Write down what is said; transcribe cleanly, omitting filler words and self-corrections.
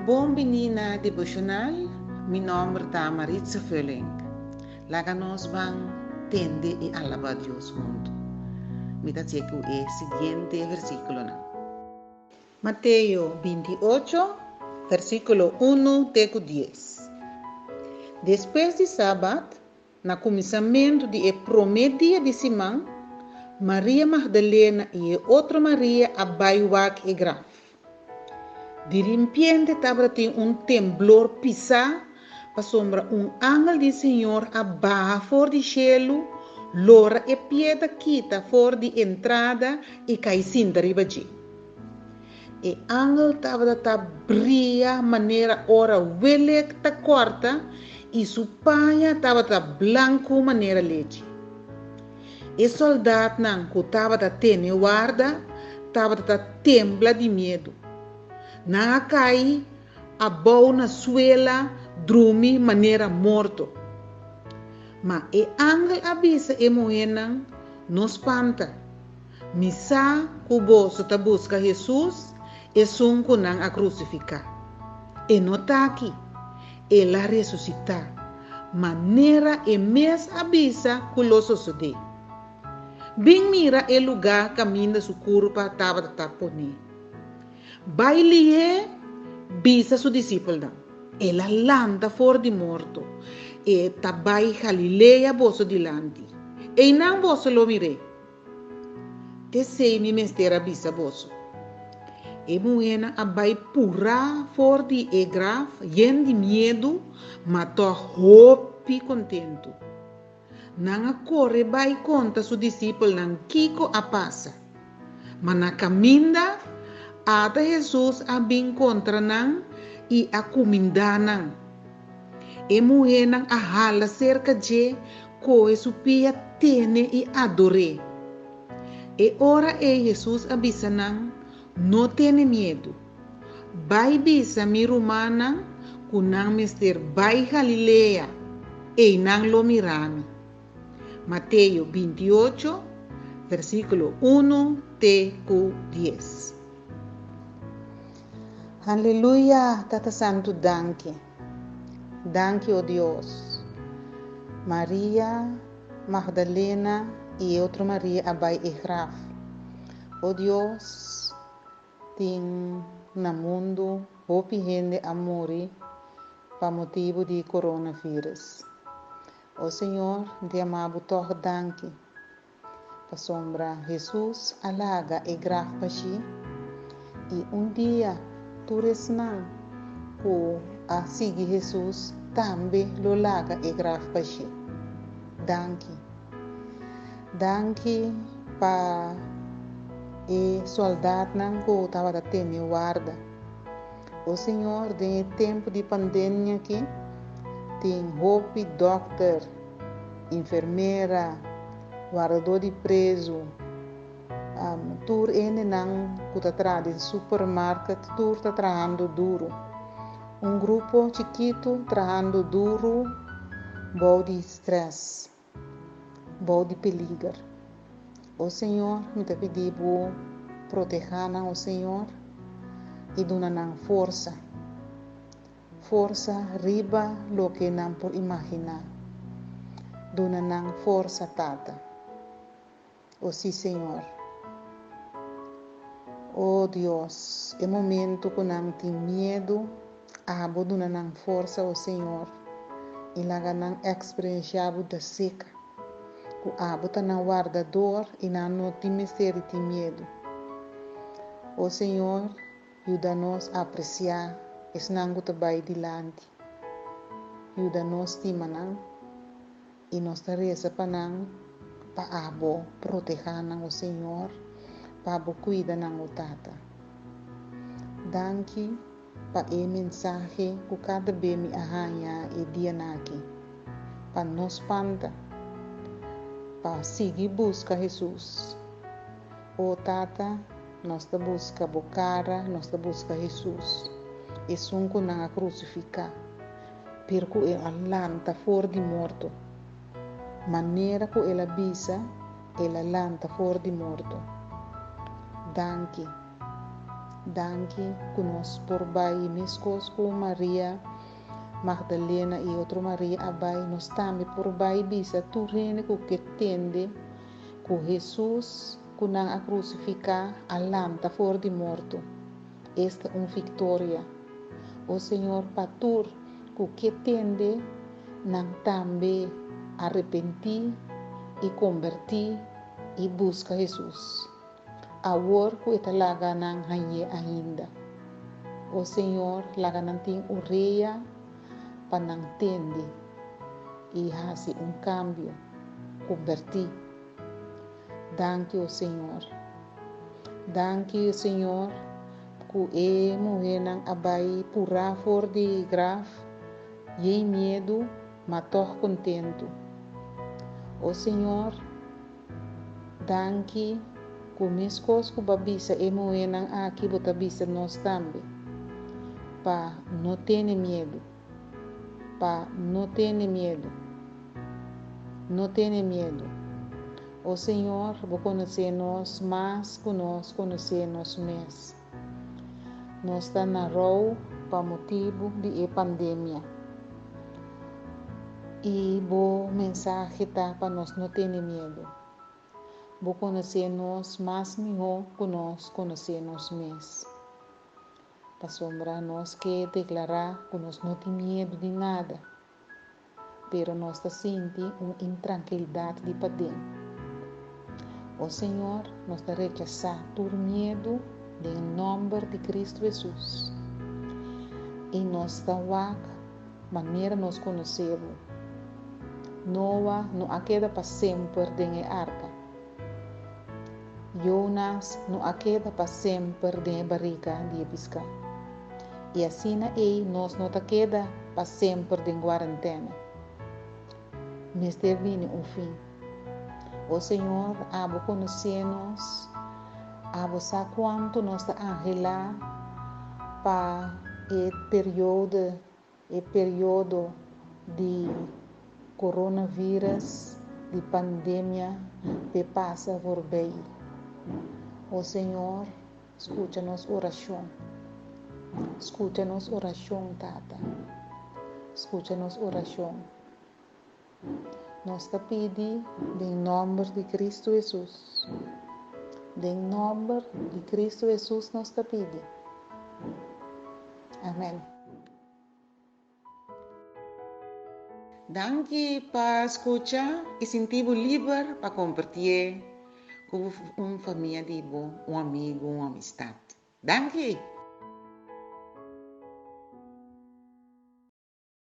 Bon bini na Devocional, mi nomber ta Maritza Vulling. Laga nos ban tende i alaba Dios huntu. Mi ta chek ku e siguiente versíkulonan. Mateo 28, versíkulo 1 te ku 10. Despues di Sabat, na kuminsamentu di e promé dia di siman, Maria Magdalena i e otro Maria a bai wak e graf. Di rimpiente tabatin un temblor pisá, pasobra un angel di Señor a baha for di shelu, lora e piedra kita for di entrada i kai sinta riba dje. E angel tabata bria manera ora welek ta kòrta i su paña tabata blanku manera lechi. E sòldatnan ku tabata tene warda tabata ta tembla di miedu. Nan a kai abou na suela drumi manera morto. Ma e angel a bisa e muhénan, No spanta. Mi sa ku boso ta buska Hesus, esun ku nan a krusifiká. E no ta aki. El a resusitá, manera e mes a bisa ku lo sosodé. Bin mira e lugá kaminda su kurpa tabata ta poné. Bai lihé bisa su disipelnan, El a lanta for di morto, e ta bai Galilea boso dilanti. Einan boso lo mir'é. T'esei mi mester a bisa boso. E muhénan a bai purá for di e graf yen di miedu, ma tòg hopi kontentu. Nan a kore bai konta su disipelnan kiko a pasa. Ma na kaminda, ata Hesus a bin kontra nan i a kumindá nan. E muhénan a hala serka dje, kohe su pia tene i ador'é. E ora ei Hesus a bisa nan, No tene miedu. Bai bisa mi rumannan ku nan mester bai Galilea, einan lo mira mi. Mateo 28, versíkulo 1 te ku 10. Haleluya, Tata Santu danki. Danki, o Dios. Maria Magdalena i e otro Maria a bai e graf. O Dios, tin na mundu hopi hende a muri pa motibu di coronavirus. O Señor, di ama bo tòg danki, pasobra Hesus a laga e graf bashí i un dia tur esnan ku a sigui Hesus tambe lo laga e graf bashí. Danki. Danki pa e sòldatnan ku tabata tene warda. O Señor, den e tempu di pandemia aki, tin hopi dòkter, enfermera, wardadó di prezu, tur hendenan ku ta traha den supermarket, tur ta trahando duru. Un grupo chikitu trahando duru bou di strès, bou di peliger. O Señor, mi ta pidi Bo protehá nan, o Señor, i duna nan forsa. Forsa riba loke nan por imaginá. Duna nan forsa, Tata. O sí, Señor. O Dios, e momento ku nan tin miedu, Abo duna nan forsa, o Señor, i laga nan eksperensiá Bo daseka, ku Abo ta nan wardador i nan no tin mester di tin miedu. O Señor, yuda nos apresiá esnan ku ta bai dilanti. Yuda nos stima nan. I nos ta resa pa nan, pa Abo protehá nan, o Señor, pa Abo kuida nan, o Tata. Danki pa e mensahe ku kada be mi a haña e dianan aki, pa no spanta, pa sigui buska Hesus. O Tata, nos ta buska Bo kara, nos ta buska Hesus, esun ku nan a krusifiká. Pero ku el a lanta for di morto. Manera ku el a bisa, el a lanta for di morto. Danki. Danki ku nos por bai meskos ku Maria Magdalena i otro Maria a bai, nos tambe por bai bisa tur hende ku ke tende ku Hesus ku nan a krusifiká a lanta for di morto. Esta un viktoria! O Señor, pa tur ku ke tende, nan tambe arepentí i kombertí i buska Hesus. Awor ku e ta laga nan hañ'é ainda. O Señor, laga nan tin orea pa nan tende i hasi un kambio, kombertí. Danki, o Señor. Danki, o Señor, ku e muhénan a bai purá for di graf yei miedu, ma tòg kontentu. O Señor, Danki ku meskos ku bo a bisa e muhénan aki bo ta bisa nos tambe, pa no tene miedu, pa no tene miedu, no tene miedu. O Señor, bo konosé nos mas ku nos konosé nos mes. Nos ta na rou pa motibu di e pandemia. I bo mensahe ta pa nos no tene miedu. Bo konosé nos mas mihó ku nos konosé nos mes. Pasobra nos ke deklará ku nos no tin miedu di nada. Pero nos ta sinti un intrankilidat di paden. O Señor, nos ta rechasá tur miedu den nòmber di Kristu Hesus. I nos ta wak manera nos konosé bo. Noa no a keda pa semper den e arka. Jonas no a keda pa semper den e barika di e piská. I asina ei nos no ta keda pa semper den guarentena. Mester bini un fin. O Señor, abo konosé nos, abo sa kuantu nos ta anhelá pa e periodo E periodo di coronavirus, di pandemia, p'e pasa voorbij. O Señor, scucha nos oracion. Scucha nos oracion, Tata. Scucha nos oracion. Nos ta pidi den nomber di Cristo Jesus. Den nomber di Cristo Jesus nos ta pidi. Amen. Danki pa skucha i sinti bo liber pa kompartié ku un famia di bo, un amigu, un amistat. Danki!